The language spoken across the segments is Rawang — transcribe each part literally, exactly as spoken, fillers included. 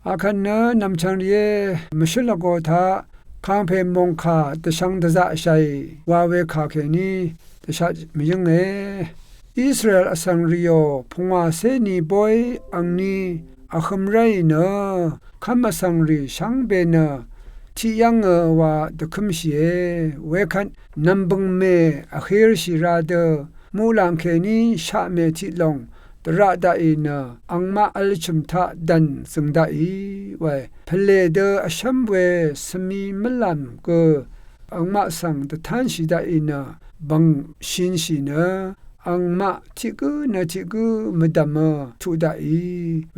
Akvt nø nv̀mchv̀ng rìé mvshǿl vgo taq kàngpè mòngkà dvshvng dvzaqshàì wa we kà kèní dvshat mvyǿnge. Israel vsvng rìò pungwàcé ni bóy angni vhø̄m ráì nø kv́m vsvng rì shvngbe nø tiqyv́ngø wa dvkǿmshìe. Wekvt nv̀mbø̀ngmè vhirshì ra dø muqlàng kèní shaqmè tiq lòng dvraq daqì nø angmaq vl chø̀m taq dv̀n zø̀ng daqì wae. Pvlè dø vshv́m we svmi mvlàm gø angmaq svng dvtánshì daqì nø bv̀ng shinshì nø angmaq tiq gǿ nø tiq gǿ mvdv̀mø tuq daqì.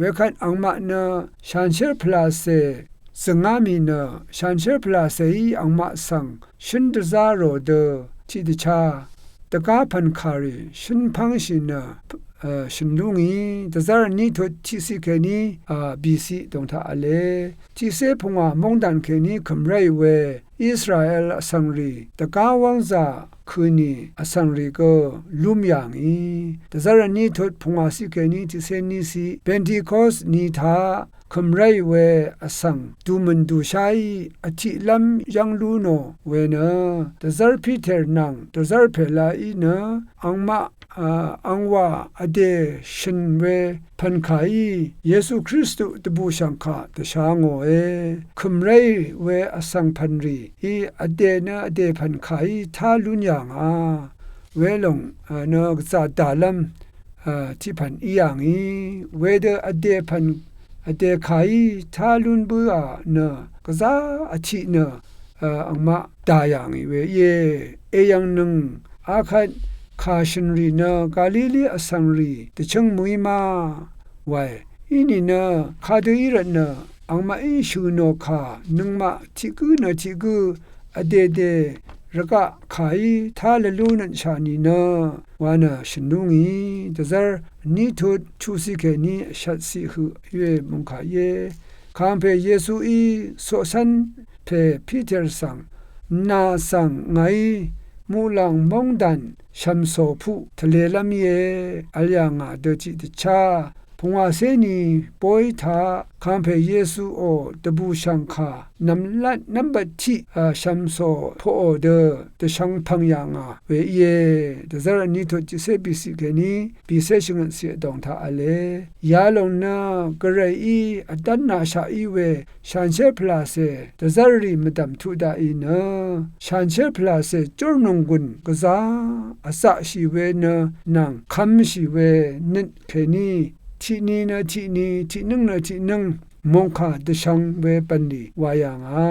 Wekvt angmaq nø shanshér pvlàcè zø̀ngá mì nø shanshér pvlàcèí angmaq svng shǿn dvzá rò dø tiqdvchá dvgá pv̀n kàrì shǿn pv́ngshì nø, e, shø̀n lú ngì. Dvzv́r vní tut tiqciq kèní, a, bìciq dòngtaq v̄le. Tiqcé pungwà móngdàn kèní kø̀m ráì we Israel vsvng rì dvgá wv́ngzà kø̀ nì vsvng rì gø lúm yà ngì. Dvzv́r vní tut pungwàciq kèní tiqcé níciq Pentekos ni taq kø̀m ráì we vsvng dùmø̀n dùsháí vtiqlv́m yv́ng lú nò we nø dvzv́r Piter nvng dvzv́r pèlaí nø angmaq, a, angwà vdè shø̀n we pv̀nkàí Yesu Kristu dvbùshv̀ngkà dvsha ngòe. Kø̀m ráì we vsvng pv̀nrìí vdè nø vdè pv̀nkàí tá lún yà ngà welòng, a, nø gvzà dàlv́m, a, tiq pv̀n í yà ngì. Wedø vdè pv̀n vdè kàí tá lún bǿà nø gvzá vtiq nø, a, angmaq dà yà ngì we íe. Èyv̀ngnøng akvt kà shø̀n rì nø Galili vsvng rì dvchǿng mø̀í ma wae. Inìnø kadø í rvtnø angmaqí shø̀ nò kà nøngmaq tiq gǿ nø tiq gǿ vdèdè rvgaq kàí tá lvlú nøtshà nìnø wa nø shø̀n lú ngì. Dvzv́r vní tut chuqciq kèní vshvtciq høq íwe mòngkà íe. Kàngpè Yesuí coqcv́n pè Piter svng nà svng ngàí muqlàng móngdàn shv̀mcò puq tvlelv́m íe vl yà ngà dø tiqdvchá pungwàcé ni bóy taq kàngpè Yesuò dvbùshv̀ngkà nv̀mlat nv́mbvt tiq, a, shv̀mcò poqò dø dvshvng pv̀ng yà ngà we íe. Dvzv́r vní tut tiqcé bìciq kèní bìcé shvngøtciq vdòng taq v̄le. Yalòng nø Gvrayí vdv́n nashaq í we shanshér pvlàcè dvzv́rrì mvdv̀m tuq daqì nø shanshér pvlàcè jórnònggùn gvzá vzaqshì we nø nvng kv̄mshì we nøt kèní tiqni nø tiqni tiqnǿng nø tiqnǿng mòngkà dvshvng we bv̀nlì wa yà ngà.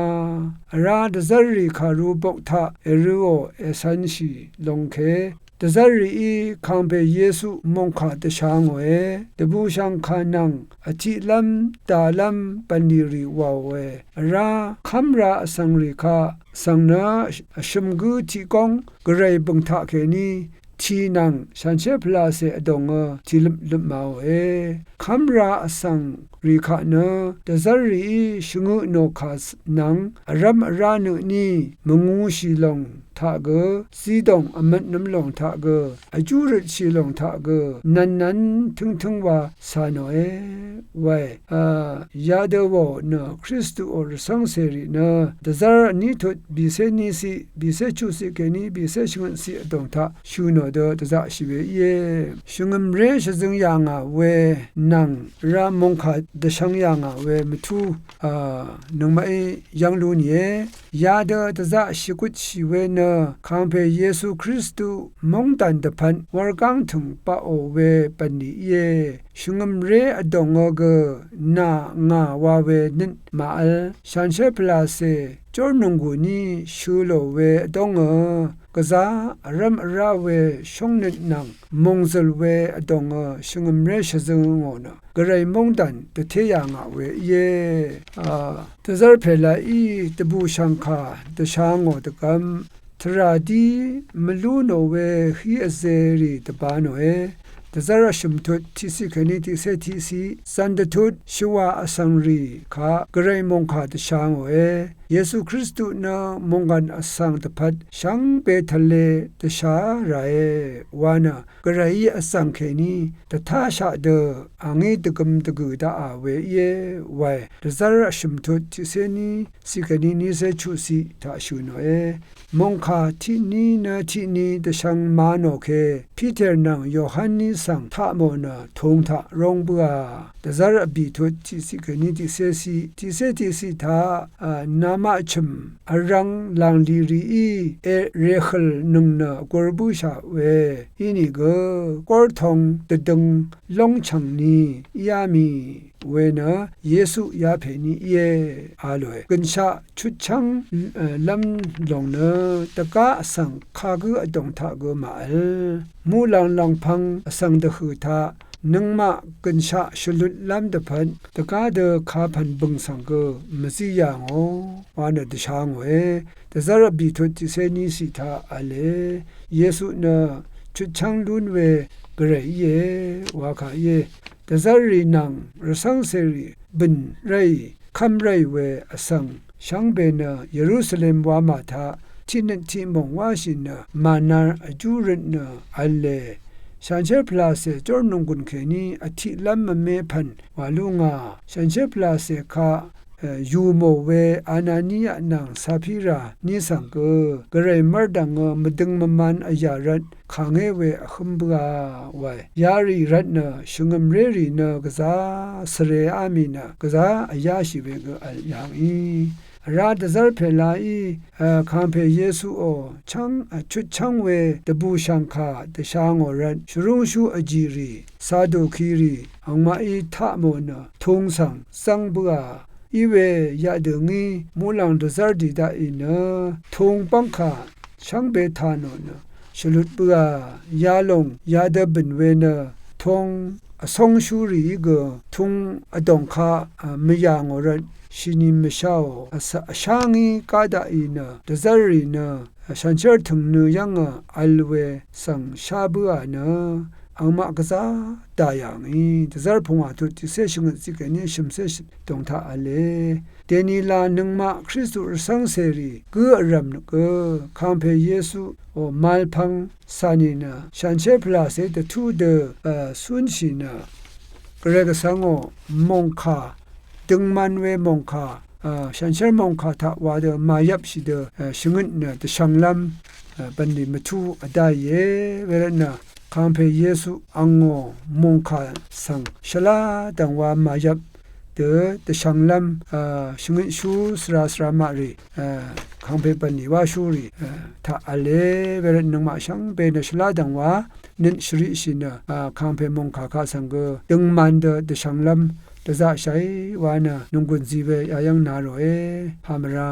Vrá dvzv́rrì kàru bok taq èrø̄ò ècv̄nshì longke dvzv́rrìí kàngpè Yesu mòngkà dvsha ngòe. Dvbùshv̀ngkà nvng vtiqlv́m dàlv́m bv̀nlì rì wàòe. Vrá kv́mra vsvng rì kaq svng nø vshø̀m gǿ tiq góng Gvray bø̀ng taqkèní tì nvng shanshér pvlacè vdòngø tìløp løp màòe. Kv́mra vsvng rì kaq nø dvzv́rrìí shvngø tnò kà nvng vrv́m vrá nø tní mvngūshì lòng taq gø, zidòng vmvtnøm lòng taq gø, vjú røtshì lòng taq gø nvnnvn tǿngtǿng wa cà nòe. Wae, a, yadø wàò nø Kristuò rvcv́ng cèrì nø dvzv́r vní tut bìcé níciq bìcé chuqciq kèní bìcé shvngøtciq vdòng taq shø̀ nò dø dvzaqshì we íe. Shvngø̀mré shvzøng yà ngà we nvng vrá mòngkà dvshvng yà ngà we mvtú, a, nøngmaqí yv́ng lú nìe. Yadø dvzaqshì gutshì we nø kàngpè Yesu Kristu móngdàn dvpvt wurgáng tø̀ng baqò we bv̀nlì íe. Shvngø̀mré vdòngø gø nà ngà wa we nøt màvl shanshér pvlàcè jórnònggù ní shø̄ lò we vdóngø gvzá vrv́m vrá we shóngnøt nvng mòngzø̀l we vdòngø shvngø̀mré shvzøngò nø Gvray móngdàn dvté yà ngà we íe. A, dvzv́r pèlaqí dvbùshv̀ngkà dvsha ngò dvgvm tvrà dí mvlú nò we hí vzerì dvba nòe. Dvzv́r vshø̀m tut tiqciq kèní tiqcé tiqciq zv̀n dvtut shvwà vsvng rì kaq Gvray mòngkà dvsha ngòe. Yesu Kristu nø mòngkàn vsvng dvpvt shvngbe tvle dvshà ràe wa nø, Gvrayí vzv̀ng kèní dvtáshaq dø a ngí dvgøm dvgø̀ daqà we íe wae. Dvzv́r vshø̀m tut tiqcé ní ciq kèní nícé chuqciq taq shø̀ nòe. Mòngkà tiqní nø tiqní dvshvng ma nò ke Piter nvng Yohaní svng taq mò nø tūng taq róng bǿà. Dvzv́r vbì tut tiqciq kèní tiqcé ciq, tiqcé tiqciq taq, a, namaq chø̀m vrvng làngli rìí e rèhø̀l nøng nø gur bǿshà we. Inìgø górtōng dvdøng lóngchv̀ng ni íá mì we nø Yesu yapè ní íe a lòe. Gø̀nshaq chutchv́ng, e, lv́m lòng nø dvgá vsvng kagǿ vdòng taq gø màvl. Muqlàng lv̀ngpv̄ng vsvng dvhø̀ taq nøngmaq gø̀nshaq shvlutlv́m dvpvt dvgá dø kapv̀n bø̀ng svng gø mvzí yà ngò wa nø dvsha ngòe. Dvzv́r vbì tut tiqcé ní ciq taq v̄le. Yesu nø chutchv́ng lún we Gvray íe wa kà íe. Dvzv́rrì nvng rvcv́ngcèrì bø̀n ráì kv́m ráì we vsvng shvngbe nø Yerusalem wamà taq tiqnøt tiqmòng wáshì nø mànar vjú røt nø v̄le. Shanshér pvlàcè jórnònggùn kèní vtiqlv́m mvme pv̀n wà lú ngà. Shanshér pvlàcè kaq, e, yù mò we Anania nvng Sapira ní svng gø Gvray mv́rdv̀ngø mvdøng mvman vyà rvt kàngé we vhǿm bǿà wae. Yarì rvt nø shvngø̀mrérì nø gvzá svreá mì nø gvzá vyáshì we gø vl yà ngì. Vrá dvzv́r pèlaí, e, kàngpè Yesuò chv́ng, e, chutchv́ng we dvbùshv̀ngkà dvsha ngò rvt shvrúngshú vjìrì Sadukirì angmaqí taq mò nø tūng svng zv́ng bǿà. Iwe yadø ngí muqlàng dvzv́r dì daqì nø tūng bv́ngkà shvngbe tà nò nø shvlut bǿà. Yalòng yadø bø̀n we nø tūng vsóngshúrìí gø tūng vdòng kaq, a, mvyà ngò rvt shini mvsháò. Vsha, vshá ngí gá daqì nø dvzv́rrì nø, a, shanshér tø̀ng nø yv́ngø vl we svng shá bǿà nø angmaq gvzá dà yà ngì. Dvzv́r pungwà tut tiqcé shvngøt ciq kèní shø̀mcé shø̀m dòng taq v̄le. Dènila nøngmaq Kristu rvcv́ngcèrì gǿ vrv̀m gø kàngpè Yesuò malpvng cà nìnø shanshér pvlàcé dvtú dø, e, cúnshì nø Gvray Gvsvngò mòngkà, døngman we mòngkà, a, shanshér mòngkà taq wa dø màyvpshì dø, a, shvngøt nø dvshvnglv́m, a, bv̀nlì mvtú vdáìe. Wervtnø kàngpè Yesu angò mòngkà svng shvlá dv̀ngwa màyvp dø dvshvnglv́m, a, shvngøtshú svra svra maqrì, a, kàngpè bv̀nlì wáshúrì, a, taq v̄le. Wervt nøngmaq shvngbe nø shvlá dv̀ngwa nøt shvriqshì nø, a, kàngpè mòngkà kaq svng gø døngman dø dvshvnglv́m dvzaqshàí wa nø nònggùn zi we yayv́ng na ròe. Pàmvra.